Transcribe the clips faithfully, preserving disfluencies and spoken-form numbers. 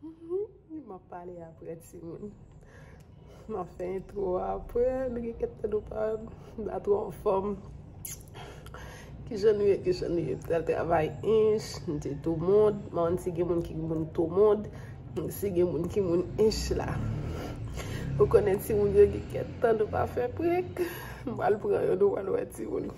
M ap pale apre, timoun. M ap fè entwo a apre. Nou gen kèk tan nou pa wè m, m pa twò anfòm. Kijan nou ye? Kijan nou ye? M t al travay Ench, m te Tou Mond. M pa konn si gen moun ki moun Tou Mond, si gen moun ki moun Ench la. Ou konnen timoun yo gen kèk tan nou pa fè prank. M pral pran yo, nou pral wè timoun.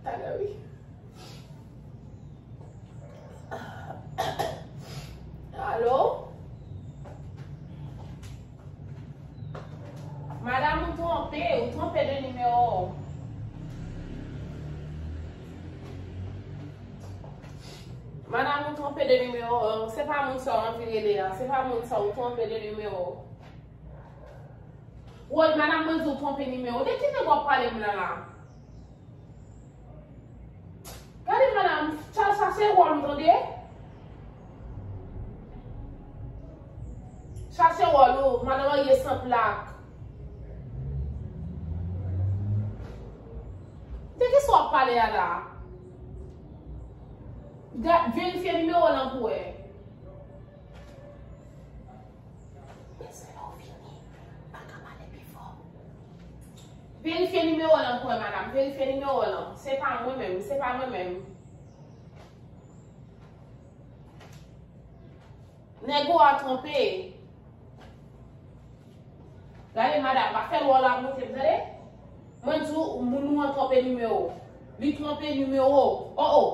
Talè, wi. Alo? Madanm, ou twonpe, ou twonpe de nimewo. Madanm, ou twonpe de nimewo. Se pa moun sa w anvi rele a. Se pa moun sa, ou twonpe de nimewo. Woy, madanm, mwen di w twonpe nimewo. De ki nèg w ap pale m la la? Gade, madanm, cha-, chache wòl ou, tande? Chache wòl ou, madanm, marye san plak. De ki sa w ap pale a la? Ga-, verifye nimewo w lan pou wè. Mesye yo vini, m pa ka pale pi fò. Verifye nimewo w lan pou wè, madanm. Verifye nimewo w lan. Se pa mwen menm, se pa mwen menm. Nèg ou a twonpe. Gade, madanm, pa fè lwa la monte, tande? Mwen di w, moun ou an twonpe nimewo. Li twonpe nimewo. Oh, oh.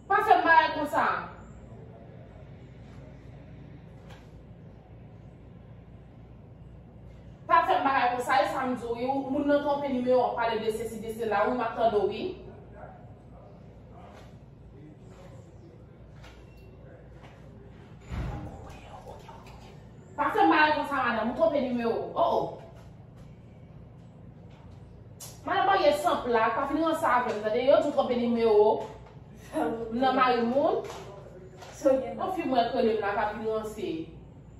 Pa fè m bagay konsa. Pa fè m bagay konsa, e sa m di w, wi, ou, moun nan twonpe nimewo, w ap pale de sesi, de sela, wi, m ap tande w, wi. Pa fè m bagay konsa, madanm, ou twonpe nimewo. Oh, oh. Madanm marye san plak, pa vin ranse avè m, tande? Yo di w twonpe nimewo. M nan mari moun. Yon fi mwen k rele m la k ap vin ranse.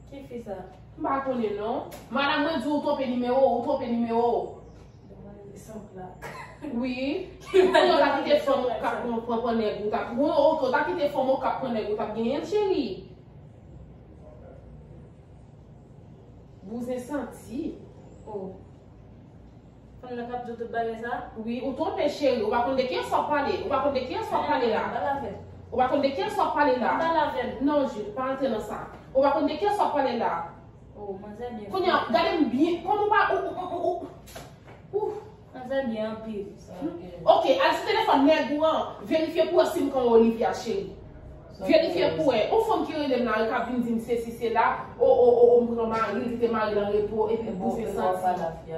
Ki fi sa? M pa konnen non. Madanm, mwen di w twonpe nimewo, ou twonpe nimewo. Wi. Ou ta kite fanm Okap pran, pran, pran nèg ou, t ap, ou, ou, ou ta kite fanm Okap pran nèg ou, t ap genyen l, cheri. Bouzen santi. Oh. Fanm nan k ap di w tout bagay sa? Wi, ou twonpe, cheri. Ou pa konn de kiyès w ap pale. Ou pa konn de kiyès w ap pale la. M pale avè l. Ou pa konn de kiyès w ap pale la. M pale avè l. Non, Jules, pa antre nan sa. Ou pa konn de kiyès w ap pale la. Oh, manzè byen. Kounye a, gade m byen. Kòman w pa, ou, ou, ou, ou, ou. Manzè byen anpil. Ok, al sou telefòn nèg ou an, verifye pou wè si m konn Olivia, cheri. Verifye pou wè. Yon fanm ki rele m la, k ap vin di m sesi, sela. O, o, o, o, m pran mari l, li te mari l an repo, epi bouzen santi.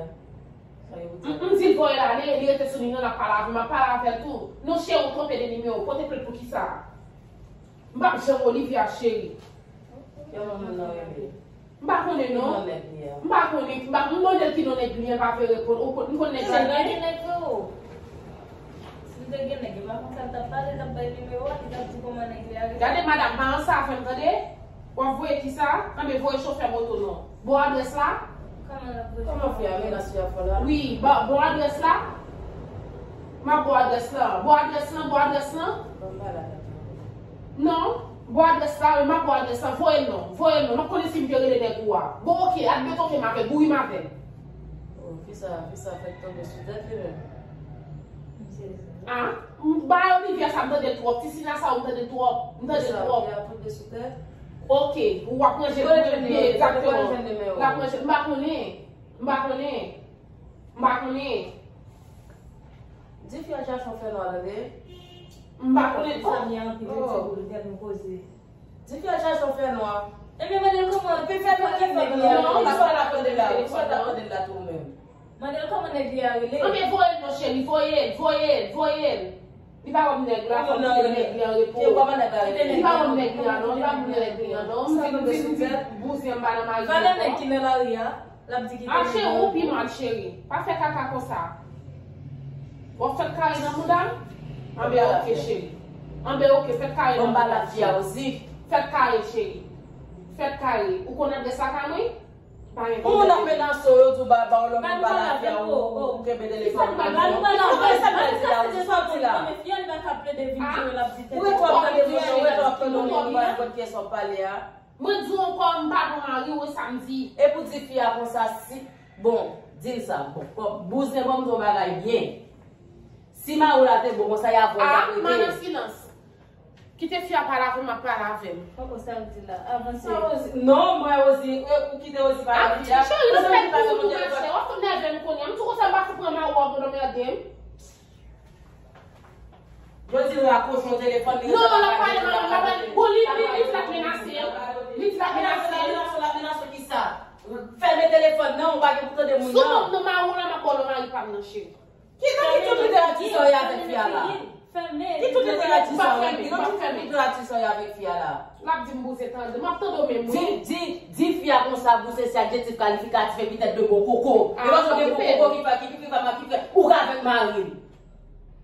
M, m di l voye l ale, li rete sou liy nan, l ap pale avè m, m ap pale avè l tou. Non, cheri, ou twonpe de nimewo, pote plent pou kisa? M p ap janm Olivia, cheri. Yon moun nan rele. M pa konnen non. Ki non nèg li a? M pa konnen, m pa, m konnen ki non nèg li an, pa vle reponn. Ou konn, m konn nèg sa. Li pa gen nèg vre o. Si l te gen nèg, e pa konsa l t ap pale, l t ap bay nimewo a, li t ap di kòman nèg li a rele. Gade madanm, pa ansanm avè m, tande? W ap voye kisa? Anben voye chofè moto non. Bon adrès la? Kòman l ap voye? Kòman fi a menas fi a fò la? Wi, ba, bon adrès la? M ap bon adrès la. Bon adrès la, bon adrès la. Ban m pale avè l. Non. Bon adrès la, wi, m ap bon adrès la. Voye l non. Voye l non. M ap konnen si m te rele nèg ou a. Bon, oke, admeton ke m avè l, bouri m avè l. Oh, fi sa, fi sa fèk tonbe sou tèt li menm. Ah, m ba Olivia sa, m tande l twòp. Ti Sina sa, m tande l twòp. M tande l twòp. Fi a tonbe sou tèt. Oke, ou ap ranje pou mwen, egzakteman. L ap ranje, m pa konnen. M pa konnen. M pa konnen. Di fi a chache yon fènwa, tande. M pa konnen. Sa byen anpil, wi, ti boul, tèt nou poze. Di fi a chache yon fènwa. Ebyen, mande l kòman, kòman nèg li a rele. Mande l kòman nèg li a rele. Anben voye l non cheri, voye l, voye l, voye l. Li pa wè m nèg la, fò m kite nèg li an repo. Li pa wè m nèg li an non, li pa wè m nèg li an non. M di, m di, m di, bouzen m pa nan mari. Valè nèg ki nan lari a, l ap di kite nèg la an repo. Ak cheri, ou pi mal cheri. Pa fè kaka konsa. W ap fèt kare nan mouda m? Anben oke cheri. Anben oke, fèt kare nan mouda m cheri. Fèt kare cheri. Fèt kare. Ou konn adrès lakay mwen? Pa gen pwoblèm. Moun ap menase w, yo di w ba, ba w lòt moun pa lave a, ou, ou kenbe telefòn nan men w. Ou konn sa m pral di la, ou di sòti la. Ou ret w ap tande moun nan, ou ret w ap tande moun nan, ou pa konn kiyès w ap pale a. Mwen di w ankò, m pa bon mari w, e sa m di. E pou di fi a konsa, si, bon, di l sa, bon, bon, bouzen, bon, m di w yon bagay byen. Si mari w la te bon konsa, y a vòl t ap rete. Ah, madan silans. Kite fi a pale avè m, ap pale avè m. Poko sa l di la, avanse. Sa Rosie? Non, mwen Rosie, e, ou kite Rosie pale avè fi a. Cheri, respète pou ou tou, ma chère. W ap fout nève m kounye a. M tou konsa, m pa fout pran mari w ap anmède m. Yo di rakoche yon telefòn, li. Non, l ap pale mal, l ap pale. Bon, li, li, li di l ap menase. Li di l ap menase. Menase, menase, menase ki sa? Fèmen telefòn nan, ou pa gen pou tande moun nan. Sou kont non mari w la, m ap ba w non mari pa m nan, cheri. Ki, ki tout literati sa w ye avèk fi a la? Ki tout literati sa w ye? Ki tout literati sa w ye avèk fi a la? L ap di m bouzen tande, m ap tande w menm wi. Di, di, di fi a konsa, bouzen se adjektif kalifikatif epi tèt de bon koko. E pa gen bon koko ki fè, ki, ki fè, ki fè, ou ka avèk mari l.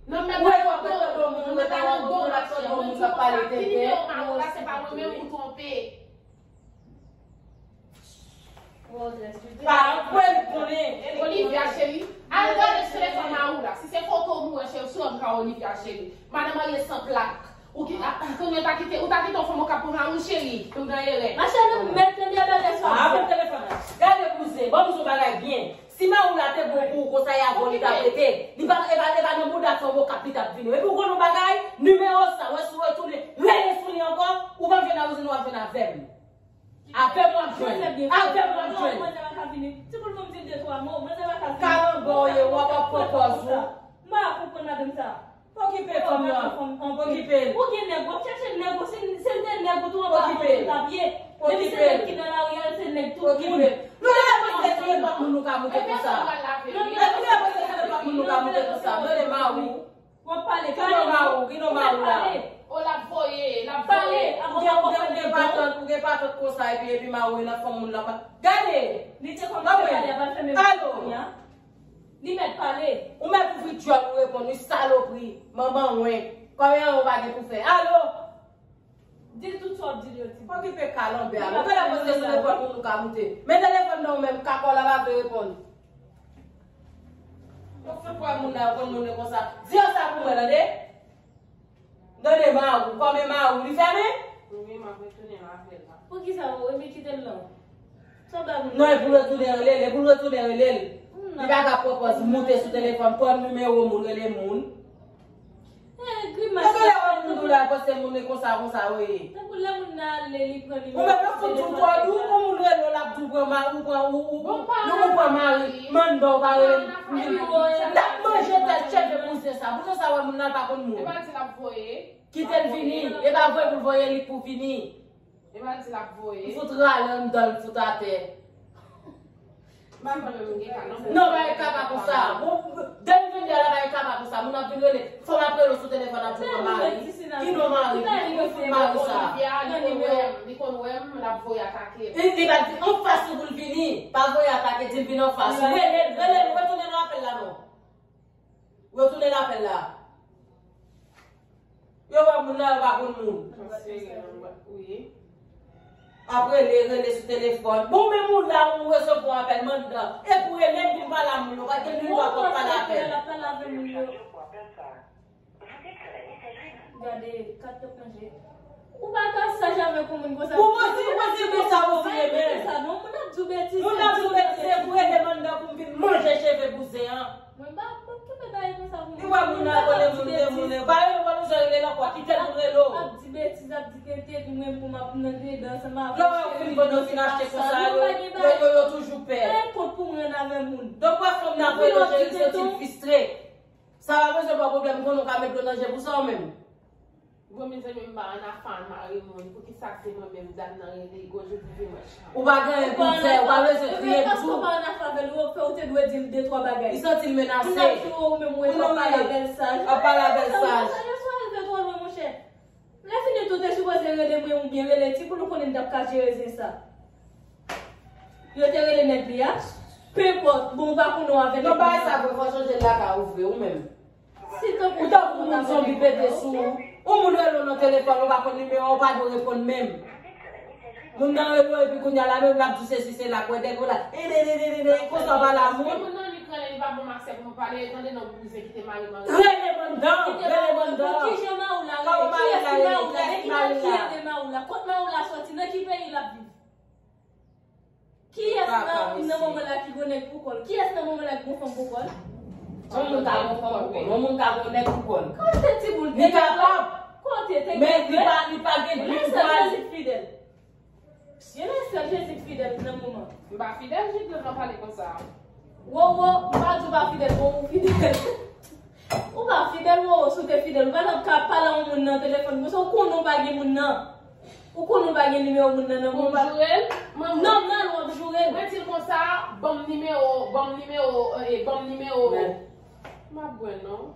Nan mèt la yo ap tande w, nan mèt la yo ap tande w, moun k ap pale tenten. Ki nimewo mari w la, se pa mwen menm ou twonpe. Pa anpwen konnen. Olivia cheri, al gade sou telefòn mari w la. Si se foto w mwen cheri, sou m ka Olivia cheri. Madan marye san plak. Ou ki, a, konnen w ta kite, ou ta kite yon fanm okap pou mari w cheri. Ou nan erè. Ma chère, nou mèt nan bagay sa. Pa pran telefòn nan. Gade bouzen, ban m di w bagay byen. Si mari w la te bon pou ou konsa, y a vòl li t ap rete. Li pa, e pa, e pa nan bouda fanm okap li t ap vini. Epi ou konn yon bagay, nimewo sa, wè si w retounen, rele sou li ankò, ou p ap jwenn avè m, ou ap jwenn avè m. Avè m w ap jwenn. Avè m w ap jwenn. Manzè pa ka vini. Ti kout pou m di l de twa mo, manzè pa ka vini. Kalanbè w ye, w ap, w ap pran pòz ou. M pa konprann madanm sa. Okipe fanm nan. Okipe l. Ou gen nèg, w ap chèche nèg ou, si, si l te nèg ou tou, w ap pran l ta pye. Men si se nèg ki nan lari a, se nèg tout moun. Okipe l. Nou lè pou se nenpòt moun nou ka moute konsa. Nou lè pou se nenpòt moun nou ka moute konsa. Mande mari w. W ap pale, pale non. Ou mèt pale. O, l ap voye, l ap voye. Ou gen, ou gen, ou gen patant, ou gen patant konsa, epi, epi mari w nan fanm moun la pa. Gade! Li te kòmanse pale, a pa l fèmen bouch li a. Li mèt pale. Ou mèt ouvri djòl ou reponn, wi, salopri, manman wen. Kòm yon pa gen pou fè. Alo! Di l tout sa w ap di l yo, ti. Okipe kalanbè a. Mwen genlè poze sou nenpòt moun ou ka moute. Men telefòn nan ou menm, kaka w la pa vle reponn. Ou fout wè moun nan, konn moun yo konsa. Di yo sa pou mwen, tande? Tande, mari w, kòm e mari w, li fèmen? Wi, m ap retounen apèl la. Poukisa ou, epi kite l non? Non, e pou l retounen rele l, e pou l retounen rele l. Li pa ka pran pòz moute sou telefòn, pran nimewo moun, rele moun. Yo genlè wè moun tou la, paske moun e konsa, konsa yo ye. Tankou lè moun nan ale, li pran nimewo. Ou mèt ap fout di w twò dou, yon moun rele w, l ap di w pran mari, ou pran, ou, ou, ou, ou pran mari, mann dan w pa rele m. L ap manje tèt cheve bouzen sa. Bouzen sa wè moun nan pa konn moun. E pa di l ap voye. Kite l vini. E pa voye pou l voye, li pou vini. E pa di l ap voye. M fout rale anndan l, m fout atè. M pa konn menm gen ka non. Non, pa gen kaka konsa. Bon, depi vennde a la, pa gen kaka konsa. Moun ap vin rele. Fanm ap rele w sou telefòn, ap di w pran mari. Ki non mari? Ki, ki, ki fout mari sa? Olivia, li konn wè m, li konn wè m, l ap voye atake m. Li, li pa di anfas li pou l vini. Pa voye atake, di l vin anfas. Rele l, rele l, retounen nan apèl la non. Retounen nan apèl la. Yo wè moun nan, yo pa konn moun. Ap rele, rele sou telefòn. Bon, men moun la, ou resevwa apèl, mann dan. E pou rele m, vin pale a moun yo. Pa gen moun yo pa pale apèl. Gade, kat t ap manje. Ou pa ka saj avèk yon moun konsa. Ou poze, ou poze konsa, ou vle men. Sa non, moun ap di w betiz. Moun ap di w betiz, se pou rele mann dan pou m vin manje cheve bouzen an. Mwen pa, mwen kenbe bagay konsa pou mwen. Li wè moun nan konnen moun de moun. Ba yo pa bezwen rele l ankò, kite l pou rele w. Ap di betiz, ap di tenten, epi mwen pou m ap nan grede ansanm avè w. Lè w fin vòt, yo fin achte konsa, yo, yo, yo, yo toujou pè. Fè kont pou mwen avè moun. Donk, wè fanm nan voye l, cheri, se ti fristre. Sa pa bezwen ba w pwoblèm, konnen w ka met dlo nan je pou sa w menm. Bon, mezanmi, m pa ann afè a mari moun. Poukisa se mwen menm, dam nan rele gwo jodi dimanch? Ou pa gen anyen pou w fè, ou pa bezwen kriye ditou. Paske w pa ann afè avè l, ou fè, ou te dwe di l de twa bagay. Li santi l menase. Moun ap di w, ou menm, ou ap pale avè l saj. Ap pale avè l saj. Sa yo sou al fè twò lwen, monchè. Lè fini tou te sipoze rele mwen oubyen rele Ti Poul, ou konnen n t ap ka jere zen sa. Yo te rele nèg li a. Penpòt, bon, ou pa konnen w avè nèg li. Non, bagay sa vre, fò chanje l lakay ou vre, ou menm. Si tankou ou tankou moun zonbi pete sou ou. Yon moun rele w nan telefòn, ou pa konn nimewo a, ou pa dwe reponn menm. Moun nan rele w epi kounye a la menm l ap di sesi sela, kwè dèk ou la. E de de de de de, konsa w pale a moun. Moun nan li krele, li pa bon m aksè pou mwen pale, tande non bouzen kite mari m anrele. Rele banndan, rele banndan. Kijan Maoula rele? Kiyès ki Maoula? Depi lè kiyès ki ede Maoula? Kot Maoula soti? Nan ki peyi l ap viv? Kiyès nan nan moman la ki gon nèg pou kò l? Kiyès nan moman la ki gon fanm pou kò l? Yon moun ka gon fanm pou kò l, yon moun ka gon nèg pou kò l. Kote Ti Poul? Li kapab. Kote te gen. Men li pa, li pa gen dwa. Jezi fidèl. Gen yon sèl Jezi k fidèl nan moman. M pa fidèl, Jezi nan pale konsa. Wo, wo, m pa di w pa fidèl, wo, ou fidèl. Ou pa fidèl, wo, wo, si w te fidèl, ou pa t ap ka pale a yon moun nan telefòn konsa, ou konnen w pa gen moun nan. Ou konnen w pa gen nimewo moun nan nan moman. Pou m joure l? Non, m nan, w ap joure l. Mwen di l konsa, ban m nimewo, ban m nimewo, eh, ban m nimewo. M ap bwè non.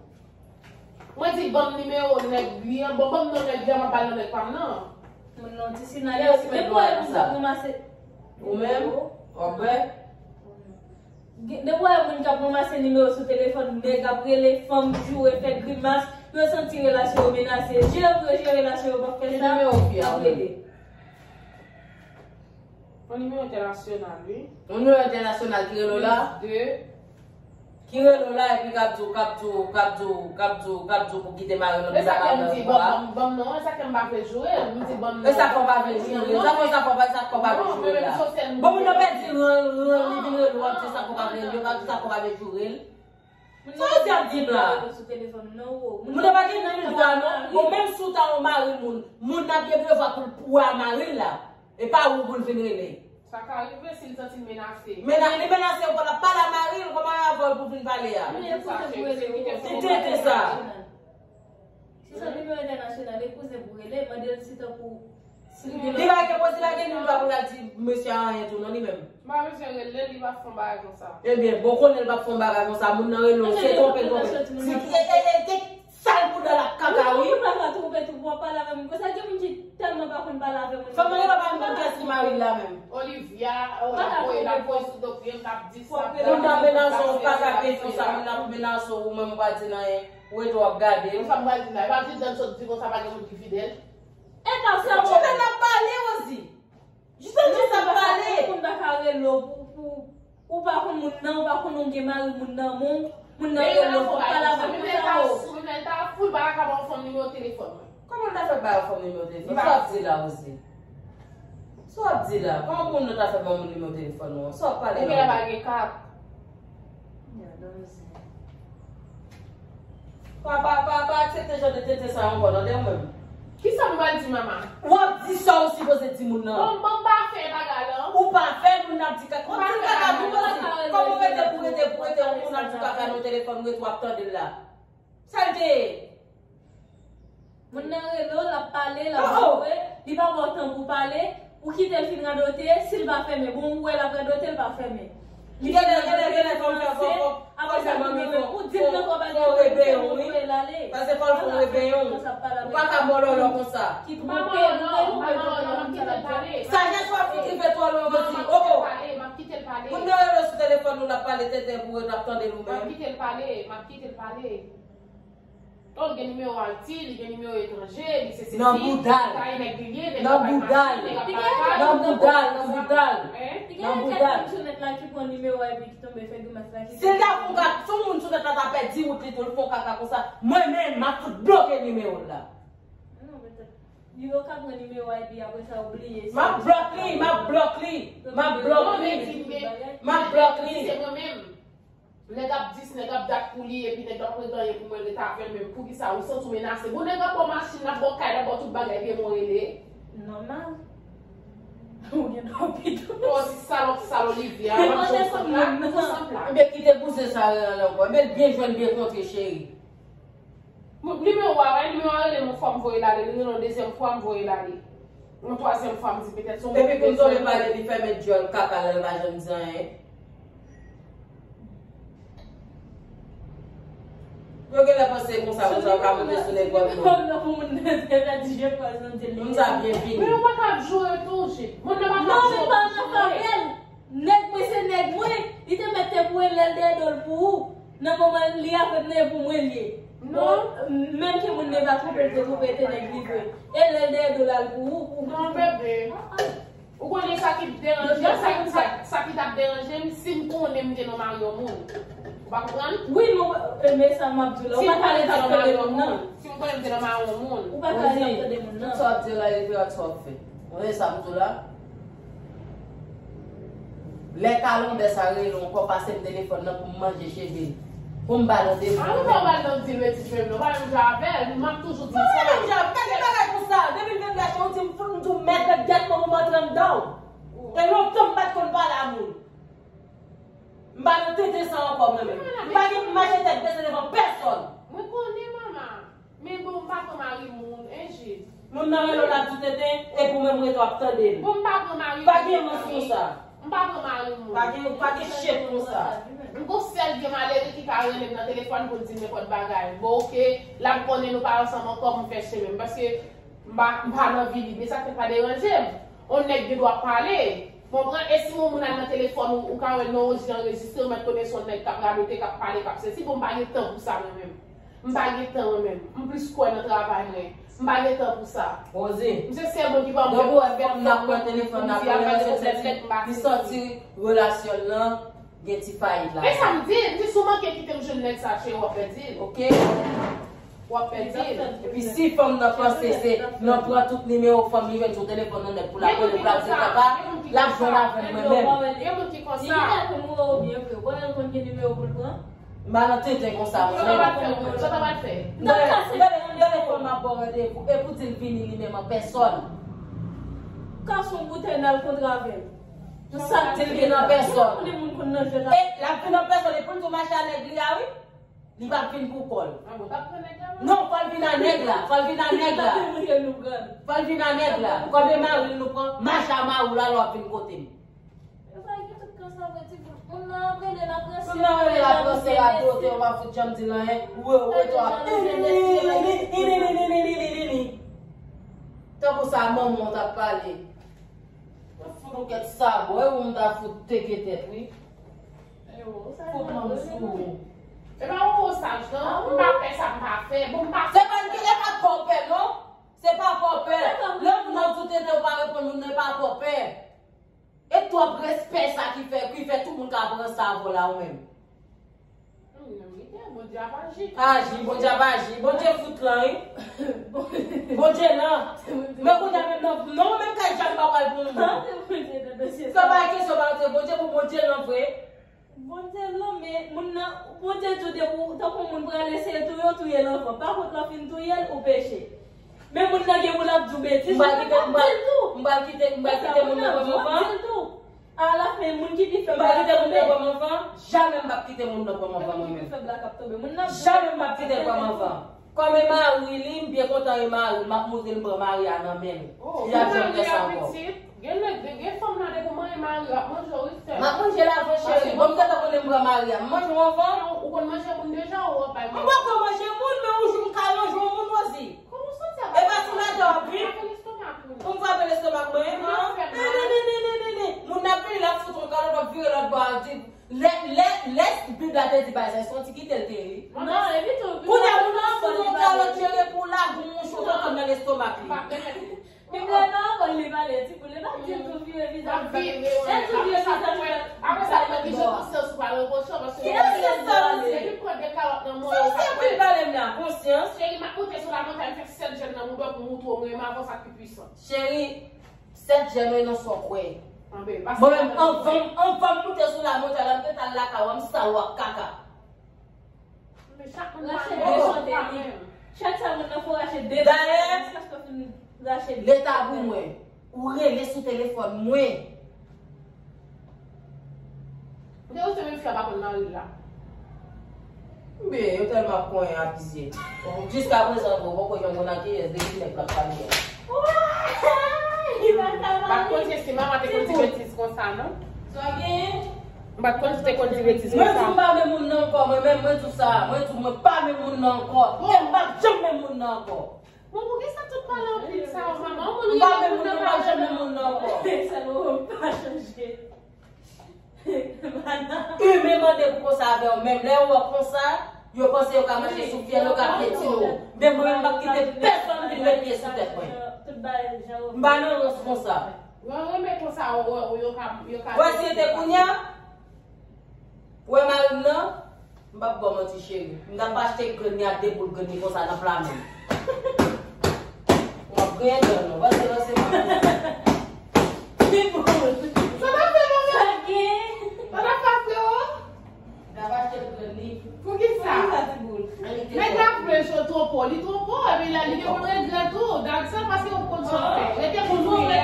Mwen di, ban m nimewo nèg li an. Bon, ban m non nèg li an, m ap ba l non nèg pa m nan. Moun nan di si nan yo, depi w wè moun k ap ranmase. Ou menm, w ap bwè. Depi w wè moun k ap ranmase nimewo sou telefòn, nèg ap rele, fanm joure, fè grimas, yo santi relasyon yo menase. Jere pou yo jere relasyon yo, p ap fè sa, y ap rele. Yon nimewo entènasyonal, wi. Yon nimewo entènasyonal ki rele w la? Plis de. Ki rele w la epi k ap di w, k ap di w, k ap di w, k ap di w, k ap di w pou kite mari w nan. E sa ke m di, ban m, ban m non, e sa ke m pa vle joure l, m di ban m non. E sa fè w pa vle joure l? Sa fè, sa fè w pa, sa fè w pa vle joure l la? Bon, moun nan pèdi rèl, rèl, li vin rele w, ap di sa fè w pa vle, sa fè w pa vle joure l. Sa w di ap di m la? Moun nan pa gen menm dwa non. Bon, menm si w ta yon mari moun, moun nan gen devwa pou l pou a mari l la. E pa ou pou l vin rele. Sa ka rive si l santi l menase. Mena-, li menase ou pa l ap pale a mari l, kòman l ap fè pou vin pale a? Li tete sa. Si se nimewo entènasyonal, e kouzen pou rele, mande l si tankou, si li gen... Li pa gen, li pa gen dwa pou l al di mesye a anyen tou non li menm. M pa bezwen rele l, li p ap fè yon bagay konsa. Ebyen, bon, konnen l p ap fè yon bagay konsa, moun nan rele w, se twonpe l twonpe. Si, e, e, e, e, sal bouda l ap kaka, wi. Moun nan pa ka twonpe tou pou w ap pale avè moun konsa, gen moun ki tèlman pa konn pale avè moun. Fanm nan pa konn kiyès ki mari l la menm. Olivia, oh, l ap voye, l ap voye sou do pye m, l ap di sa. Moun nan menase w, pa ka gen konsa, moun nan menase w, ou menm ou pa di l anyen. Ou rete w ap gade l. Sa m pral di la, e pa Jordan sot di konsa pa gen moun ki fidèl. E pa sa, Jordan ap pale, Rosie. Jordan ap pale. Moun pa ka rele w pou, pou, ou pa konn moun nan, ou pa konn ou gen mari moun nan, moun, moun nan rele w pou pale avè l konsa. Menm lè l ta sou, menm lè l ta full baraka, ba yon fanm nimewo telefòn mwen. Kòman l ta fè ba yon fanm nimewo telefòn? Sa w ap di la, Rosie? Sa w ap di la? Kòman pou moun nan ta fè ban moun nimewo telefòn ou an? Sa w ap pale la? Ou genlè pa gen kat. Pa, pa, pa, pa aksepte jan de tenten sa yo ankò, tande ou menm. Kisa m pral di, mama? W ap di sa w sipoze di moun nan. Bon, bon, m pa fè bagay la. Ou pa fè, moun nan ap di kaka. Ou di kaka, di kaka. Kòman w rete pou rete, pou rete, yon moun ap di kaka nan telefòn, ou rete w ap tande l la. Sa l te ye? Moun nan rele w, l ap pale, l ap joure, li pa ba w tan pou pale, ou kite l fin radote, si l pa fèmen, bon, ou wè l ap radote, l pa fèmen. Li fin radote, li fin lanse, apre sa, ou di l nan twa bagay, ou di l, ou voye l ale. Paske fò l fè yon rebeyon. Ou pa ka mòlòlò konsa. Ki twonpe, twonpe, twonpe, twonpe, twonpe. Sajès w ap fin rive twò lwen, ou di, oh, oh. Moun nan rele w sou telefòn ou, l ap pale tenten pou w ret ap tande l ou menm. M ap kite l pale, m ap kite l pale. Donk, gen nimewo Ayiti, li gen nimewo etranje, li se sesi, li ta irègilye, nèg la bay machin, nèg la bay kay. Nan bouda l, nan bouda l, nan bouda l. Li gen kèk moun sou nèt la ki pran nimewo a epi ki tonbe fè grimas la ki... Si l ta fè yon kaka, si yon moun sou nèt la ta pèdi wout li tou, l fè yon kaka konsa, mwen menm, m ap fout bloke nimewo l la. Non, petèt. Li yo ka pran nimewo a epi apre sa yo bliye. M ap blòk li, m ap blòk li, m ap blòk li, m ap blòk li. Nèg ap dis, nèg ap dat pou li, epi nèg la pa gen anyen pou mwen ret avè l, men poukisa ou santi w menase? Bon, nèg ap ba w machin, l ap ba w kay, l ap ba w tout bagay, epi e mwen w rele. Nòmal. Ou gen dwa pito. Ou di salòp, sal Olivia, m ap jwenn sant la, m ap jwenn sant la. Ebyen, kite bouzen sa rele ankò. Ebyen, l byen jwenn, byen kontre, cheri. Nimewo a, wè, nimewo a rele m yon fwa, m voye l ale, li rele yon dezyèm fwa, m voye l ale. Yon twazyèm fwa, m di petèt se yon... Epi pou m tonbe pale, li fèmen dyòl kaka l, l pa janm di anyen. Yo genlè panse konsa, konsa, yo ka monte sou nèg wòl moun. Moun sa byen fini. Men yo pa ka ap joure tou, Jip. Moun nan pa ka ap joure. Non, li pa nan favè l. Nèg mwen se nèg mwen. Li te mèt te boure lè l dèyè do l pou ou. Nan moman li avè m nan, e pou mwen li ye. Non. Bon, menm ke moun nan pa twonpe l, te twonpe, e te nèg li vre. E lè l dèyè do l al pou ou. Non, bebe. Ou konnen sa ki deranje, sa, sa, sa ki t ap deranje m, si m konnen m te nan mari yon moun. Ou pa konprann? Wi, non, e, men sa m ap di w la. Ou pa ka rete ap tande moun nan. Si m konnen m te nan mari yon moun. Ou pa ka rete ap tande moun nan. Tout sa w ap di la, e vre ak sa w ap fè. Ou konnen sa m di w la? Lè kalondè sa rele w ankò, pase m telefòn nan pou m manje cheve l. Pou m ba l yon demen. An nou pa ba l nan dil betiz menm non, pa menm jan avè l, m ap toujou di sa. Pa menm jan, pa gen bagay konsa. Depi m vin gason, ou di m fout, m di w mèt, gèt kòman m antre anndan w. E lontan m pa t konn pale a moun. M pa nan tenten sa ankò mwen menm. M pa gen pou m mache tèt bese devan pèsòn. Mwen konnen, manman. Men bon, m pa pran mari moun, en Jid. Moun nan rele w l ap di w tenten, epi ou menm rete w ap tande l. Bon, m pa pran mari moun. Pa gen rans konsa. M pa pran mari moun. Pa gen, pa gen chèf konsa. M gon sèl vye malere ki ka rele m nan telefòn pou l di m nenpòt bagay. Bon, oke, l ap konnen nou pa ansanm ankò pou m fè chemen m. Paske m pa, m pa nan vi li. Men sa k fè pa deranje m. On nèg gen dwa pale. Konprann? E si yon moun al nan telefòn ou, ou ka wè non Rosie anrejistre, ou mèt konnen se yon nèg k ap radote, k ap pale, k ap sesi. Bon, m pa gen tan pou sa mwen menm. M pa gen tan mwen menm. M plis kwè nan travay mwen. M pa gen tan pou sa. Rosie. M se sèl moun ki pa mwen pou fè fòm pou m di al bay de pwoblèm nèt, m pa sezi. Li santi relasyon l lan gen ti fayit la. E sa m di, m di si w manke kite m jwenn nèg sa, cheri, w ap pèdi l. Oke. W ap pèdi l. Epi si fanm nan panse se nan pran tout nimewo fanm li jwenn sou telefòn nan nèt pou l ap rele, pou l ap di l papa, l ap jwenn avè m mwen menm. Gen moun ki konsa. Li te konn wè w byen vre. Bon, l konn gen nimewo pou l pran. M pa nan tenten konsa mwen menm. Sa w ta pral fè? Sa w ta pral fè? Gade, gade, gade kòman m ap ba w randevou. E pou di l vini li menm an pèsòn. Kase yon boutèy n al kontre avè l. Pou sa k di l vin an pèsòn. E l ap vin an pèsòn, e pou l di w mache a nèg li a, wi. Li p ap vin pou kò l. Non, fò l vin a nèg la. Fò l vin a nèg la. Fò l vin a nèg la. Kòm e mari l nou pran, mache a mari w la, lè w ap vin kote m. Yo pa gen tout kan sa vre, ti bout. Moun nan ap rele, l ap ranse, moun nan rele, l ap ranse, l ap dote, ou pa fout janm di l anyen. Ou wè, ou wè, ou ap. Tankou sa, manman w t ap pale. Ou fout ou kèt sabò, e ou m ta fout teke tèt, wi. Fout manm sou ou. E pa ou osaj, non? M pa fè sa, m pa fè. Bon, m pa fè. Se pa n ki lè k ap fè w pè, non? Se pa fè w pè. Lè moun nan di w tenten, ou pa reponn moun nan, e pa fè w pè. E twòp respè sa ki fè, ki fè tout moun ka pran sa avè w la ou menm. Aji, Bondye ap aji. Bondye fout lan, wi. Bondye lan. Men kounye a menm nan, non, menm kay djab pa pral pou moun. Sa pa kesyon pa antre Bondye pou Bondye lan vre. Bondye lan, men moun nan, Bondye di w depi w, tankou moun prale, se touye w touye l anvan. Pa kont lè w fin touye l, ou peche. Men moun nan gen pou l ap di w betiz, ou pa di l tou. M pral kite, m pral kite moun nan pran m anvan. Alafen, moun ki pi fèb la tonbe. M pa kite moun nan pran m anvan. Jamè m p ap kite moun nan pran m anvan mwen menm. Jamè m p ap kite l pran m anvan. Kòm e mari li, m byen kontan e mari l, m ap montre l m pran mari a nan men l. Li p ap janm fè sa ankò. Gen nèg, gen, gen fanm nan depi w mari mari, l ap manje w wi sè. M ap manje l avan cheri. Bon, m gentan konnen m pran mari a. M manje w anvan. Ou konn manje moun deja ou w ap bay manje? M poko manje moun, men yon jou m ka manje yon moun, Rosie. Kòman w santi a? E pa sou lajan w ap viv? Frape lestomak ou. Pou m frape lestomak mwen, an? Moun nan ap vini, l ap fout yon kalòt, w ap vire lòt bò a, di, lè, lè, lè Bib la te di bagay sa, se yon ti kite l te ye. Non, epi tou, kounye a, moun nan ap fout yon kalòt, cheri, pou l lage yon mouch, yon tonton nan lestomak li. Bib la nan pawòl li pale, ti poul, li pa di l tou vire vizaj li. L ap vire, wi. Apre sa, apre sa, li mèt gen konsyans ou pa reproche w, paske... Ki konsyans sa, Rosie? Depi pran de kalòt nan men w, ou pa kwè. Konsyans ki pale m la, konsyans. Cheri, m ap monte sou lamontann, fè sèt jèn nan bouda w pou m moutre w mwen menm avan sa ki pwisan. Cheri, sèt jèn nan sa w kwè. Mwen menm, anvan, anvan m monte sou lamontann la, m te t al lakay w, m sal w ak kaka. Rache de sante li. Chak sa moun nan fè w rache de sante. Dayè, jiskaske w fin rache de sante. Leta pou mwen. Ou rele sou telefòn mwen. Ou te wè se menm fi a pa konn mari l la. Men, yo tèlman ap konyen abize. Jiska prezan, bro, poko janm konn a kiyès, de ki nèg l ap pale a. Li pa ka pale. M pa t konn si manman te konn di betiz konsa, non. Sa w genyen? M pa t konn si te konn di betiz konsa. Mwen di m pa menm moun nan ankò, mwen menm, mwen di w sa, mwen di w mwen pa menm moun nan ankò. E m p ap janm menm moun nan ankò. Bon, poukisa tout pale anpil sa yo, manman? Ou pa menm moun nan, pa janm menm moun nan ankò. Sa yo pa chanje. Imen mande pou konsa avè w menm. Lè yo wè konsa, yo panse yo ka mache sou fyèl, yo ka pyetine w. Men mwen menm, m p ap kite pèsonn vin met pye sou tèt mwen. M pa nan rans konsa. Yo renmen konsa, yo, yo, yo ka, yo ka. Wè si e te kounye a, wè mari m nan, m p ap ba w manti, cheri. M t ap achte grenn li ak de boul grenn li konsa nan pla men m. W ap griyen dan nou. Vanse, vanse, vanse. Li boul. Sa t ap fè, manman? Sa t ap fè, freo? M t ap achte grenn li. Poukisa? Poukisa ti boul? Nèg la vle cho twonpe w, li twonpe w, epi la, li gen pou regrèt tou. Dat sa, paske w konn sa w fè. Rete pou nou ye a.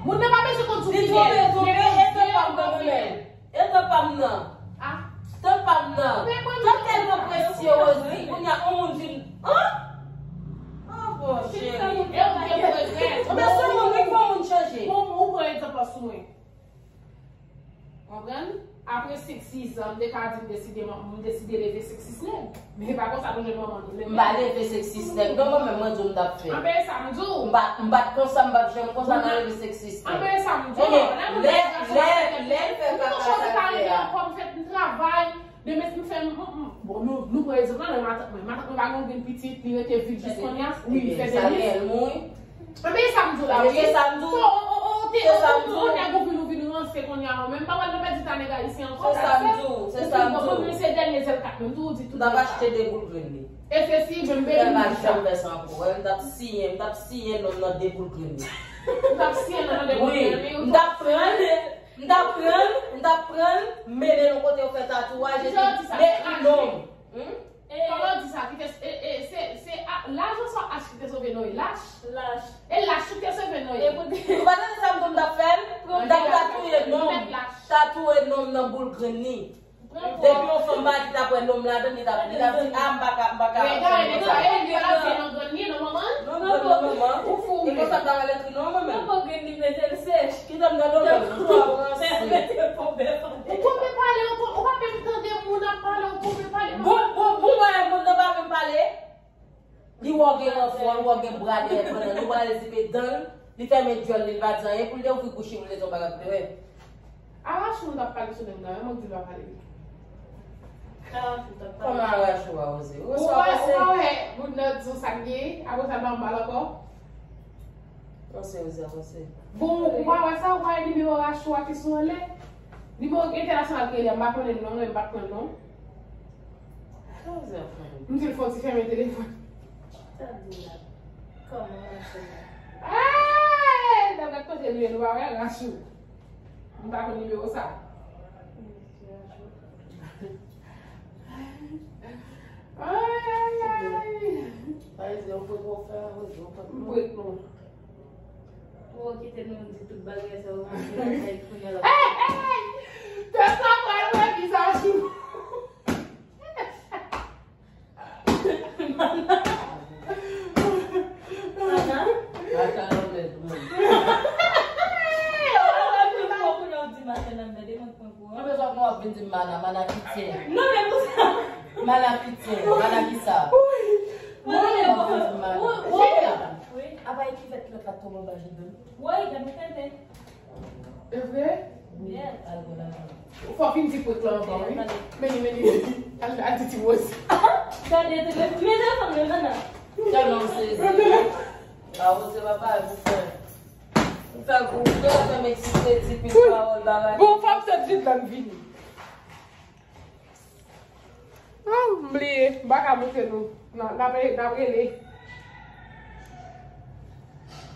Moun nan pa bezwen konn sou ki nèg. Li twonpe, twonpe, e twonpe, e twonpe, e twonpe. E tan pa m nan. Ah. Tan pa m nan. Tan tèlman presye, Rosie. Kounye a, yon moun vin. An? An bon, cheri. E ou gen pou regrèt. Ebyen, se yon moun ki fè yon moun chanje. Bon, ou pran egzanp sou mwen. Konprann? Apre senk, sis zan, m te ka di m deside, m deside leve senk, sis nèg. Men e pa konsa nou jwenn manman nou leve. M pa leve senk, sis nèg. Non, mwen menm, mwen di w m t ap fè. Anben, sa m di w. M pa, m pa t konsa, m p ap janm konsa, m leve senk, sis nèg. Anben, sa m di w. Ebyen, lè, lè, lè l fè kaka sa l fè a. Kòm fèt m travay, demen m fè, m, m, bon, nou, nou pran egzanp la, nan matant mwen. Matant mwen pa gen grenn pitit, li rete vid jis kounye a. Wi, li fè de lis. Ebyen, sa m di w la, wi. Ebyen, se sa m di w. Se sa m di w. Ou te, ou te, ou te, ou nèg ou vin, ou vin ranse kounye a, ou menm pa pral nan pèdi ta nèg ayisyen ankò, se sa m di w, se sa m di w. Ou vin, ou vin se dènye zèl kat menm, tou ou di tout. M t ap achte de boul grenn li. E se si, menm bebe m di sa. M t ap janm fè sa ankò. M t ap siyen, m t ap siyen non m nan de boul grenn li. M t ap siyen non nan de boul grenn li. Wi, m t ap pran, m t ap pran, m t ap pran, mennen l yon kote yo fè tatouaj, epi m ekri non m. Kòman w di sa ki te, e, e, se, se, a, laj oswa ach ki te sove Noe? Lach. Lach. E lach ki te sove Noe. Ou pa tande sa m di w m t ap fè? M t ap tatouye non m. Tatouye non m nan boul grenn li. Depi yon fanm pa di t ap wè non m ladan l, li t ap, li t ap di, a, m pa ka, m pa ka. Egal, egal, egal, egal, se nan grenn li, nan manman. Nan grenn nan manman. Ou fou. E konsa m ta wè l ekri non mwen menm. Nan grenn li, mete l sèch. Ki dam nan do menm? Ou twò ranse. Ou twonpe pale, ou twonpe, ou pa menm tande moun ap pale, ou twonpe pale. Bon, bon, bon, mwen, moun nan pa menm pale. Li wè w gen ranfò, li wè w gen bra dèyè pandan, li wè l zipe dan l, li fèmen djòl li, li pa di anyen, pou l te ouvri bouch li, pou l te di yon bagay pou te wè. Arachou m t ap pale sou nèg la, mwen k di l pa pale. Arachou t ap pale. Kòman Arachou a oze? Ou wè sa w panse? Ou pa wè, moun nan di w sa k gen, apre sa l pa anba l ankò. Panse oze, panse. Bon, ou pa wè sa, ou pa wè nimewo Arachou a ki sou anlè? Nimewo entènasyonal ki rele a, m pa konnen l non, mwen m pa t pran l non. Sa oze ap fè? M di l fò w ti fèmen telefòn. Sa di la? Kòman Arachou la? Hey! Dam nan kote l ye, nou pa wè Arachou. M pa konn nimewo sa. Ay, ay, ay. Sa vle di, yon prank w ap fè a, Rosie, yon prank. M prank nou. Ou kite nou di tout bagay sa yo mache nan kay kounye a la. Hey, hey! Pèp la pral wè vizaj ou. Mana? Mana nan mèd mwen. Ou bezwen pou w ap vin di m mana, mana ki tyen. Non, men pou sa. Mana ki tyen, mana ki sa. Mana, ou ap vin di m mana. Wi. Apa e ki fèt kilòt la tonbe anba jidon? Wi, gade fèmen. E vre? Yes. Al bon avan. Fò w fin di prank lan avan, wi. Meni, meni, meni. Al, al di ti Rosie. Gade, te mete fanm nan nan. Tèlman m sezi. A, Rosie pa bay pou fè. Ou fè gwo, ou fè fè men ti kredi, pi pawòl bagay. Bon, fò m sot vit la, m vini. Ah, m bliye, m pa ka montre nou. N a, n ap, n ap rele.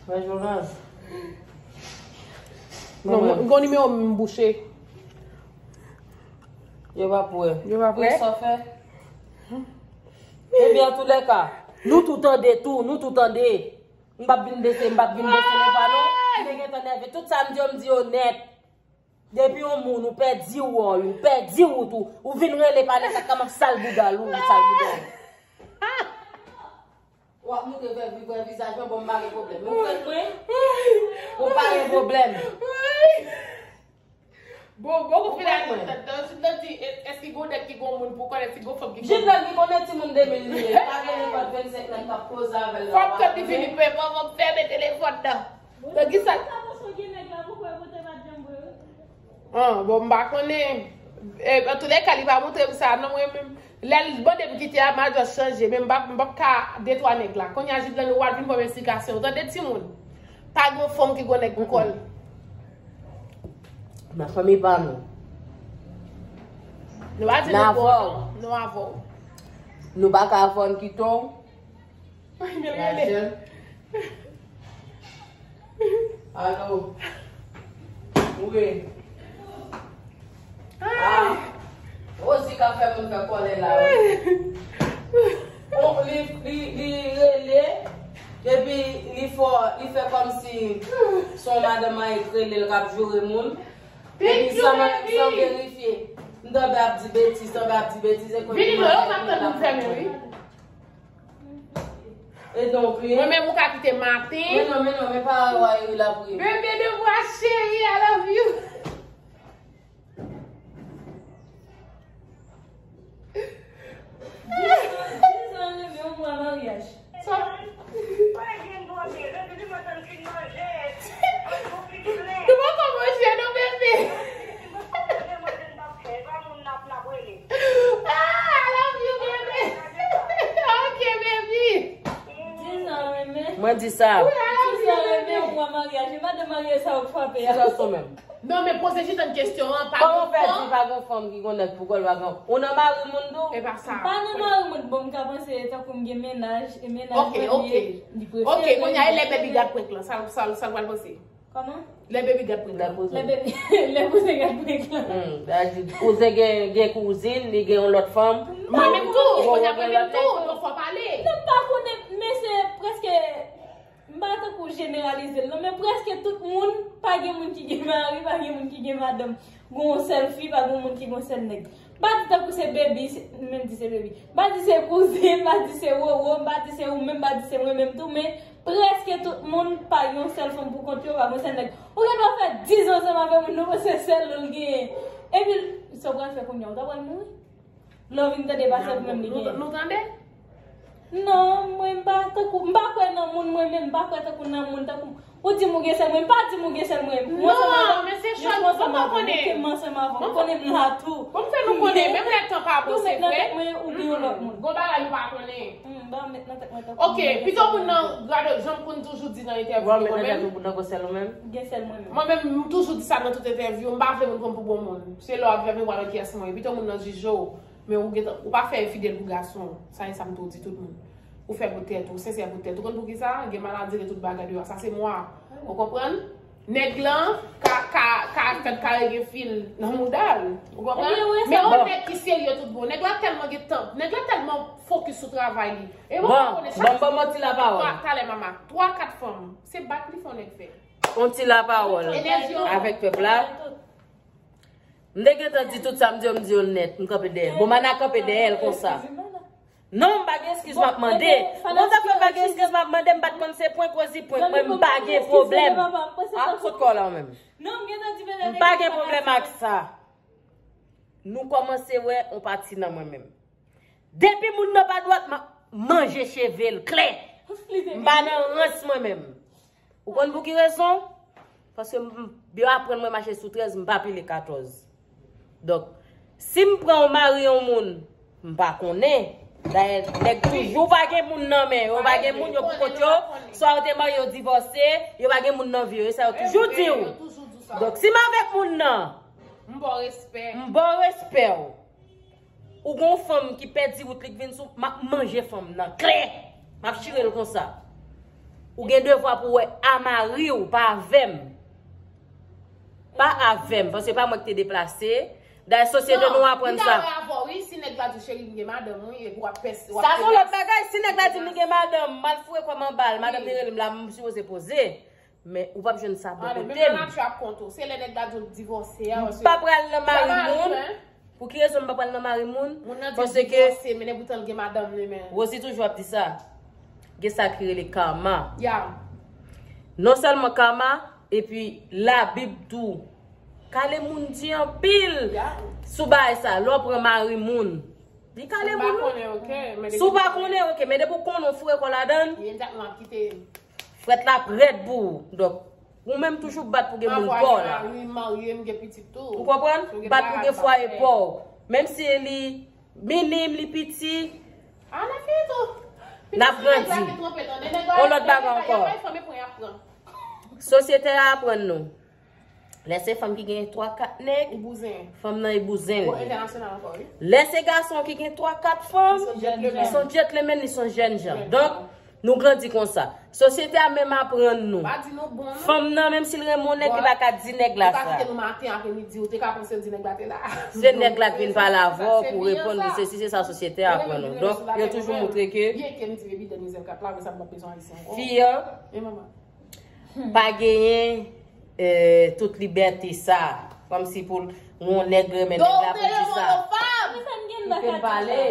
Mwen Jonas. Non, mwen, m gon nimewo m bouche. Yo p ap wè. Yo p ap wè. Ou sa fè? Ebyen, antoulèka, nou tou tande tou, nou tou tande. M p ap vin bese, m p ap vin bese lè pa non. M te gentan nève. Tout sa m di yo, m di yo nèt. Depi yon moun ou pèdi wòl, ou pèdi wout ou, ou vin rele pa nèg la kòman sal bouda l, ou sal bouda l. W ap moute vrè vrè vizaj mwen, bon, m pa gen pwoblèm. Ou fèk mwen? Ou pa gen pwoblèm. Bon, bon, ou fè la, nan, nan, nan, di, èske gon nèg ki gon moun pou konnen si gon fanm ki gon moun. Jidlan ki konnen timoun de mil li ye. Pa gen nenpòt vennsenk nèg k ap koze avè l nan. Fòk ke li vini pè, mwen, mwen fèmen telefòn nan. Donk, ki sa? Ah, bon, m pa konnen. Eh, antoulèka, li pa montre m sa, non, mwen menm. Lè l mande m kite a, m a just chanje, men m p ap, m p ap ka detwa nèg la. Kounye a, Jidlan, ou al vin ban m esplikasyon. Ou tande, timoun? Pa gen fanm ki gon nèg pou kò l. Nan fanmi pa nou. Nou pa di nou pou non, nou avè w. Nou pa ka fè n kite w. Ay, men rele. Rachel. Alo. Wi. Ah. Rosie ka fè moun fè kòlè la, wi. Bon, li, li, li rele, epi li fò, li fè kòmsi se yon madanm an k rele l k ap joure moun. Epi san, san verifye. M tanpè ap di betiz, tanpè ap di betiz, e kote m ap fè l ap fèmen, wi. E donk, wi. Mwen menm ou ka kite maten. Men non, men non, men pa wè wi l ap ri. Bebe de mwa cheri, I love you. Dizan renmen yon mwa maryaj. Sa. Nou poko manje non, bebe. Ah, I love you, baby. Ok, baby. Dizan renmen. Mwen di sa. Wi, I love you, baby. Dizan renmen yon mwa maryaj. E madanm marye sa yo k frape a. Sa sou menm. Non, men poze jis yon kesyon an, pa gen fanm. Kòman w fè di pa gen fanm ki gon nèg pou kò l, pa gen, ou nan mari moun tou? E pa sa. M pa nan mari moun, bon, m ka panse tankou m gen mennaj, e mennaj mwen li ye, li prefere. Ok, ok. Ok, kounye a, e lè baby gad prank lan, sa, sa, sa w pral panse? Kòman? Lè baby gad prank lan. Lè baby, lè kouzen gad prank lan. Hmm, sa di, kouzen gen, gen kouzin, li gen yon lòt fanm. Mwen menm tou, kounye a mwen menm tou, donk fò pale. Non, m pa konnen, men se prèske M pa tankou jeneralize l, non, men prèske tout moun, pa gen moun ki gen mari, pa gen moun ki gen madanm. Gon yon sèl fi, pa gon moun ki gon sèl nèg. M pa di tankou se baby, se, m menm di se baby. M pa di se kouzen, m pa di se Roro, m pa di se ou menm, m pa di se mwen menm tou, men prèske tout moun pa gen yon sèl fanm pou kont yo, pa gon sèl nèg. Ou gen dwa fè diz an ansanm avè moun, nou panse sèl ou l genyen. Epi, sa w pral fè kounye a, ou ta pral mouri? Lè w vin tande pa sèl mwen li genyen. Nou tande? Non, mwen m pa tankou, m pa kwè nan moun mwen menm, m pa kwè tankou nan moun tankou. Ou di m ou gen sèl mwen, m pa di m ou gen sèl mwen. Non, men se chwa nou pa konnen. Mwen ansanm avè w, m konnen m la tou. Bon, m fè nou konnen, menm lè tan pa bon, se vre. Mwen ou gen yon lòt moun. Gon bagay nou pa konnen. Hmm, ba met nan tèt mwen tankou. Ok, pito moun nan, gade, jan m konn toujou di nan entèvyou mwen menm. Gen sèl mwen menm. Mwen menm, m toujou di sa nan tout entèvyou, m pa vle moun pran m pou bon moun. Se lè w ap vle m wè nan kiyès mwen ye. Pito moun nan jije w, men ou gentan, ou pa fè fidèl pou gason. Sa e sa m toujou di tout moun. Ou fè pou tèt ou, sensè pou tèt ou. Konn poukisa? Gen maladi, gen tout bagay deyò. Sa se mwa. Ou konprann? Nèg lan ka, ka, ka fèt kare gen fil nan mouda l. Ou konprann? Men yon nèg ki serye tout bon. Nèg la tèlman gen tan. Nèg la tèlman fokis sou travay li. E mwen pa konnen chak jou. Bon, bon, bon, ti lapawòl. Talè mama. Twa, kat fanm. Se bat li fè yon nèg fè. Yon ti lapawòl avèk pèp la. M te gentan di tout sa m di yo, m di yo l nèt, m kanpe dèyè l. Bon, Mana kanpe dèyè l konsa. Non, m pa gen eskiz m ap mande. Bon, tande, bon, sa fè m pa gen eskiz m ap mande, m pa t konn se prank Rosie prank mwen, m pa gen pwoblèm. Ap sot kò w la ou menm. M pa gen pwoblèm ak sa. Nou kòmanse wè on pati nan mwen menm. Depi moun nan pa dwat, m ap manje cheve l klè. M pa nan rans mwen menm. Ou konn pou ki rezon? Paske m, yo aprann mwen mache sou trèz, m pa pile katòz. Donk, si m pran yon mari yon moun, m pa konnen. Dayè, nèg toujou pa gen moun nan men yo, pa gen moun yo pou kont yo, swa yo te marye, yo divòse, yo pa gen moun nan vi yo, e sa yo toujou di w. Donk, si m avèk moun nan, m ba w respè. M ba w respè w. Ou gon fanm ki pèdi wout li k vin sou, m ap manje fanm nan klè. M ap chire l konsa. Ou gen devwa pou wè a mari w, pa avè m. Pa avè m, paske pa mwen ki te deplase. Dayè sosyete nou aprann sa. Non, li ta wè avè w, wi, si nèg la di cheri m gen madanm, wi, epi w ap pès, w ap. Sa se yon lòt bagay, si nèg la di m li gen madanm, m al foure kò m anba l, madanm li rele m la, m sipoze poze. Men ou p ap jwenn sa bò kote m. Menm nan nati ap kont ou. Se lè nèg la di w divòse a. M pa pral nan mari moun. Pou ki rezon m pa pral nan mari moun? Moun nan di l divòse, men epoutan l gen madanm li, men. Rosie toujou ap di sa. Gen sa ki rele karma. Non sèlman karma, epi Labib tou. Kale moun di anpil sou bagay sa. Lè w pran mari moun, li kale moun. Si w pa konnen, oke, men depi w konnen, w foure kò ladan l, frèt la ap rèd pou ou. Donk, ou menm toujou bat pou gen moun pa w la. Ou konprann? Bat pou gen fwaye pa w. Menm si li minim, li piti. N ap grandi. On lòt bagay ankò. Sosyete a aprann nou. Lè se fanm ki gen twa, kat nèg, fanm nan e bouzen li. Lè se gason ki gen twa, kat fanm, li se yon gentleman, li se yon jènjan. Donk, nou grandi konsa. Sosyete a menm aprann nou. Fanm nan, menm si l renmen yon nèg, li pa ka di nèg la sa. Se nèg la k vin pale avè w pou reponn pou sesi, se sa sosyete a aprann nou. Donk, yo toujou montre ke fi an pa genyen, eh, tout libète sa. Kòmsi pou yon nèg renmen nèg la pou di sa. Pou fè n pale.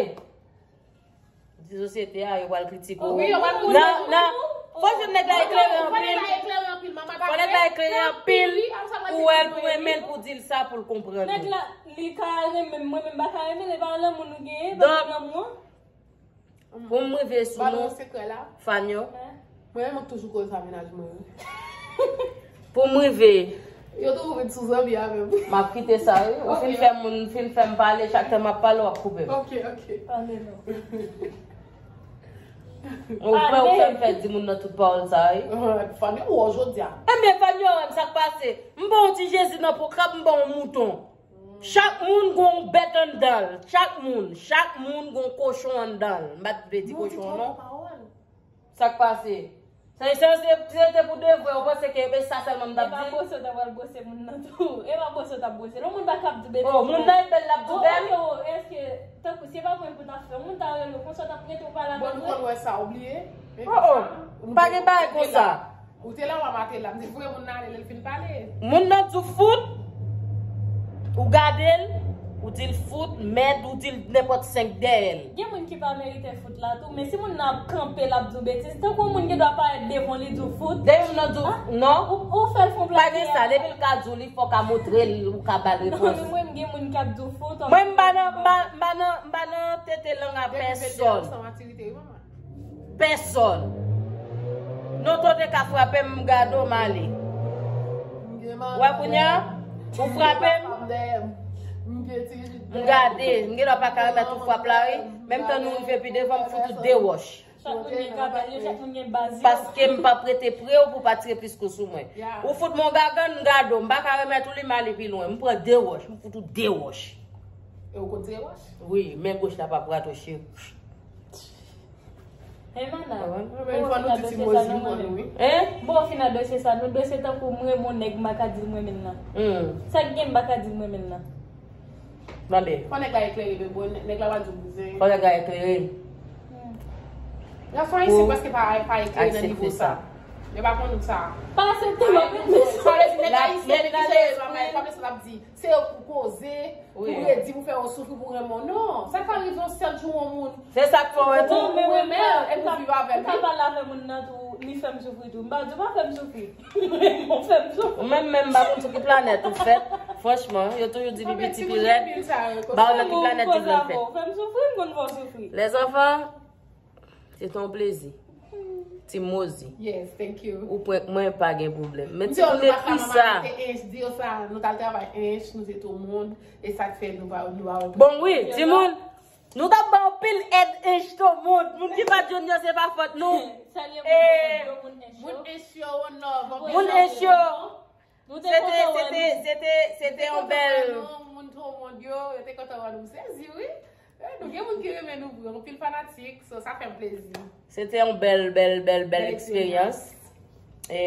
Di sosyete a, yo pral kritike w. Nan, nan, fò jwenn nèg la eklere anpil. Fò nèg la eklere anpil pou wè l, pou renmen l, pou di l sa, pou l konprann ou. Nèg la, li ka renmen m, mwen menm m pa ka renmen l, e pa lanmou nou genyen, e pa lanmou an. Pou m rive sou nou, fan yo. Mwen menm, mwen toujou koze sa mennaj mwen. Pou m rive. Yo toujou vin sou zanmi avè m. M ap kite sa, wi. Ou fin fè moun, fin fè m pale, chak tan m ap pale, w ap koupe m. Ok, ok. Pale non. Ou kwè ou fè m fè di moun nan tout pawòl sa, wi. Fan yo wè w jodi a. Ebyen, fan yo wè m, sa k pase? M ba w ti Jezi nan po krab, m ba w mouton. Chak moun gon bèt anndan l. Chak moun, chak moun gon kochon anndan l. M pa t vle di kochon non. Sa k pase? Se, se, se, se te pou de vre, ou panse ke e sa sèlman m t ap di? E pa bwose w ta pral bwose moun nan tou. E pa bwose w t ap bwose. Lè moun pa kab di betiz. Oh, moun nan e bèl l ap di bèl. Oh, ok, oh, èske, tankou, se pa mwen pou t ap fè. Moun ta rele w konsa, w t ap rete w pale avè l vre? Bon, nou konn wè sa, ou bliye? Oh, oh. Pa gen bagay konsa. Ou te la, w a mate la. M di, voye moun nan ale, lè l fin pale. Moun nan di w fout, ou gade l, ou di l fout, mèd, ou di l nenpòt senk dèyè l. Gen moun ki pa merite fout la tou, men si moun nan ap kanpe, l ap di w betiz, tankou yon moun gen dwa parèt devan w, li di w fout. Depi moun nan di w non, ou, ou fè l fè yon plat. Pa gen sa, depi l ka di w li, fò w ka montre l, ou ka ba l repons. Non, men mwen, m gen moun k ap di w fout. Mwen, m pa nan, m pa, m pa nan, m pa nan tete lang a pèsòn. Pèsòn. Non, to te ka frape m, m gade w, m ale. Wè kounye a, ou frape m, m gade, m gen dwa pa ka remèt ou frap la, wi. Menm tan nou rive pi devan, m fout ou de wòch. Chak moun gen kapèl yo, chak moun gen baz yo. Paske m p ap rete pre w pou w pa tire plis kou sou mwen. Ou fout m yon gagann, m gade w, m pa ka remèt ou li, m ale pi lwen. M pran de wòch, m fout ou de wòch. E ou konn tire wòch? Wi, men goch la p ap rate w, cheri. Hey, madam, bon, fin a dosye sa, nou mande wi. Hein? Bon, fin a dosye sa, nou dosye tankou m renmen yon nèg, m pa ka di l m renmen l nan. Hmm. Sa k gen m pa ka di l m renmen l nan? Mande. Fò nèg la eklere, bebe, nèg la pa di w bouzen. Fò nèg la eklere. Hmm. Gason ayisyen prèske pa, pa eklere nan nivo sa. Yo pa konn sa. Pa aksepte, m ap met mesye. Sa vle di nèg ayisyen ki serye, pa vle sa l ap di. Se yo pou koze, pou redi, pou fè yo soufri, pou renmen w. Non, sa ka rive yon sèl jou yon moun. Se sa k fè w wè tou. Ou renmen l, epi w viv avè l. M ka pale avè moun nan tou, li fè m soufri tou. M pa di w pa fè m soufri. Ou fè m soufri. Ou menm, menm, m pa konn sou ki planèt ou fèt. Franchman, yo toujou di pi piti, pi rèd. M pa konn nan ki planèt Djoulen fèt. Fè m soufri, m konn fè w soufri. Lèzanfan, se te yon plezi. Ti Mozi. Yes, thank you. Ou prank mwen, pa gen pwoblèm. Men ti moun ekri sa. Nou t al travay ench, nou te tou moun. E sa k fè nou pa, nou pa wè. Bon, wi, ti moun. Nou t ap ba w pil èd ench tou moun. Moun ki pa t jwenn yo, se pa fòt nou. Salye moun ench yo. Moun ench yo, one love. Moun ench yo. Se te, se te, se te, se te yon bèl. Moun tou moun yo, yo te kontan wè nou. M sezi, wi. Eh, nou gen moun ki renmen nou vre, anpil fanatik, so sa fè m plezi. Se te yon bèl, bèl, bèl, bèl eksperyans. E,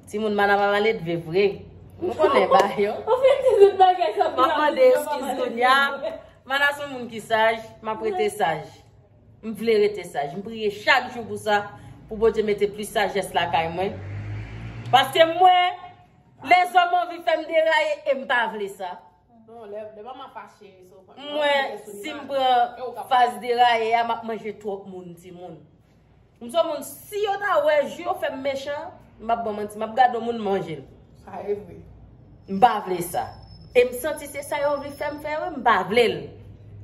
timoun, mana pa pale de vre. Nou konnen ba yo. Ou fin di tout bagay sa. M ap mande eskiz kounye a. Mana se yon moun ki saj, m ap rete saj. M vle rete saj. M priye chak jou pou sa, pou Bondye mete plis sajès lakay mwen, Paske mwen, lèzòm anvi fè m deraye e m pa vle sa. Non, lè, lè manman fache, so, Mwen, si m pran faz deraye a, m ap manje twòp moun, timoun. M se yon moun, si yo ta wè jou yo fè m mechan, m ap ban manti, m ap gade yon moun manje l. Sa e vre. M pa vle sa. E m santi se sa yo vle fè m fè, wi, m pa vle l.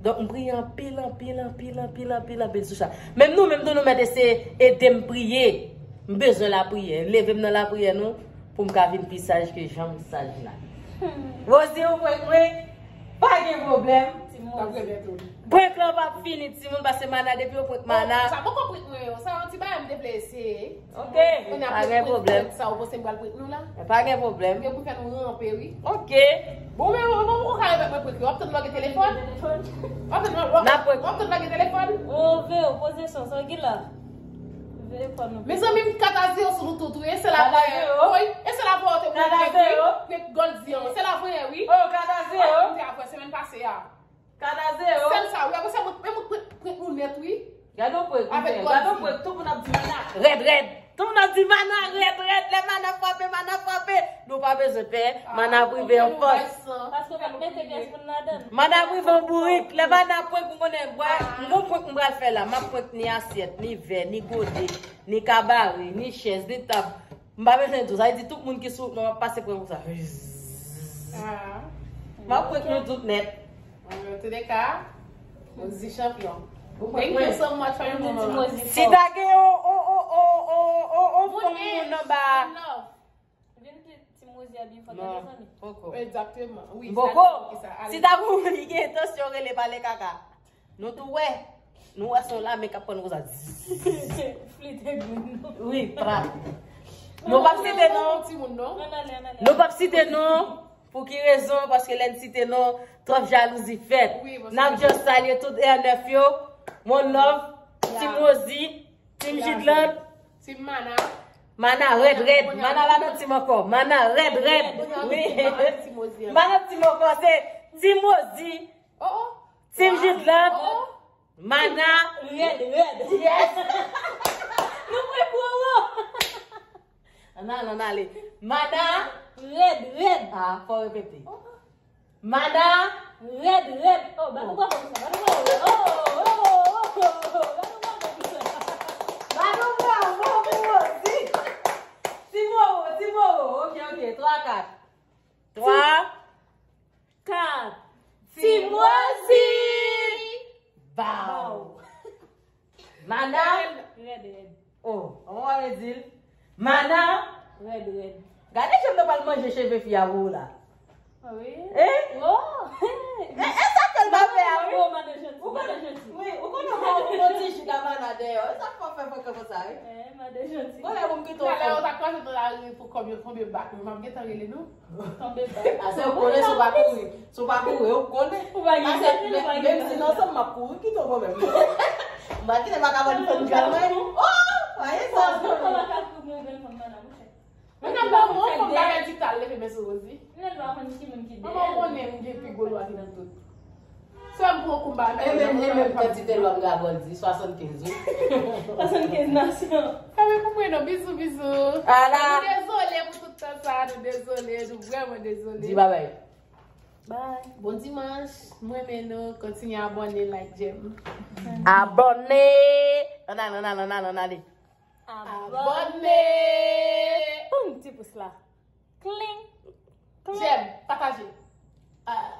Donk, m priye anpil, anpil, anpil, anpil, anpil, anpil sou sa. Menm nou, menm tou, nou mèt eseye ede m priye. M bezwen lapriyè. Leve m nan lapriyè, non, pou m ka vin pi saj ke jan m saj la. Rosie, ou prank mwen? Pa gen pwoblèm. Prank lan p ap fini, timoun, paske Mana, depi yo prank Mana. Sa poko prank mwen yo. Sa yon ti bagay m te vle eseye. Ok, pa gen pwoblèm. Sa ou panse m pral prank nou la? Pa gen pwoblèm. Gen pou fè nou ranpe, wi. Ok. Bon, men, bon, bon, bon, kare mwen prank yo. W ap tann lage telefòn? W ap tann, w ap, w ap tann lage telefòn? Oh, Veo, poze son, sa w gen la? Veo fò nou. Mezanmi, m kat a zewo sou nou tout, wi. E se la voye, wi. E se la voye, te prank, wi. Prank Goldie an. Se la voye, wi. Oh, kat a zewo. M te avè semèn pase a. Kat a zewo. Sèl sa, wi. Apre sa, mwen, mwen, mwen, mwen, mwen, mwen nèt, wi. Gade w prank, wi, gade w prank. Tout moun ap di Mana rèd, rèd. Tout moun ap di Mana rèd, rèd. Lè Mana frape, Mana frape. Nou pa bezwen pè. Mana prive an fòs. Paske w pa t mete pyès moun ladan l. Mana prive an bourik. Lè Mana prank, m konnen, bwa, m gon prank m pral fè la. M ap prank ni asyèt, ni vè, ni gode, ni kabare, ni chèz, ni tab. M pa bezwen di w. Sa vle di tout moun ki sou wout mwen, m ap pase pran konsa. Ah. M ap prank nou tout nèt. An tou de ka, Rosie chanpyon. Thank you so much for your moment. Si ta gen on, on, on, on, on, on, on fanm moun anba. Vin ti, ti Rosie a byen fò, tande, zanmi. Poko. Egzakteman. Wi, poko. Si ta gen on moun ki gen entansyon rele pale kaka. Nou tou wè. Nou wè se yon lame k ap pran nou konsa. Flite grenn nou. Wi, trap. Nou p ap site non. Ann ale, ann ale. Nou p ap site non. Pou ki rezon? Paske lè n site non, twòp jalouzi fèt. N ap just salye tout R nèf yo. One love. Team Rosie. Team Jidland. Team Mana. Mana rèd, rèd. Mana pa nan team ankò. Mana rèd, rèd. Wi. Mana team ankò, se Team Rosie. Oh, oh. Team Jidland. Oh, oh. Mana. Rèd, rèd. Yes. Nou pran gwo wo. Ann ale, ann ale. Mana. Rèd, rèd. Ah, fò repete. Mana. Rèd, rèd. Oh, ba nou bravo pou sa. Ba nou bravo. Oh, oh, oh, oh, oh, oh. Ba nou bravo pou sa. Ba nou bravo pou Rosie. Ti Moro, ti Moro. Ok, ok. Twa, kat. Twa. Kat. Team Rosie! Baw! Mana! Rèd, rèd. Oh, an w ale di l. Mana! Rèd, rèd. Gade jan m ta pral manje cheve fi a pou ou la. Wi. Eh? Oh! Eh, eh, sa fè l pa fè a, wi. Oh, madan janti, madan janti. Wi, ou konnen ou pran ti jus a Mana dèyè. E sa k fè w fè frekans konsa, wi. Eh, madan janti. Bon, lè ou m kite w. Talè ou ta kwaze nan lari pou konbyen, konbyen bak, mwen m ap gentan rele nou. Ase yo konnen si w pa kouri. Si w pa kouri, yo konnen. Ou pa gen zam, menm si nan sanm m ap kouri, kite w kanmenm. M pa kite vagabon fè m travay. Oh! Aye sa. Mwen ka ba mwen fòm bagay di tal leve men sou Rosie. Mwen pa konn ki moun ki dèyè. Mwen konnen m gen pi gwo lwa ki nan tout. Sè m pran konba. E menm, e menm kantite lwa m gen a Goldie, swasannkenz, wi. Swasannkenz nasyon. Sa vle pou mwen non, bizou, bizou. Ala. Nou dezole pou tout tan sa, nou dezole, nou vrèman dezole. Di babay. Bye. Bon dimanch, mwen renmen nou, kontinye abòne, like, j'aime. Abòne! Ann ale, ann ale, ann ale, ann ale. Abòne! Poum, ti pous la. Kling! Kling! J'aime, pataje. Ah.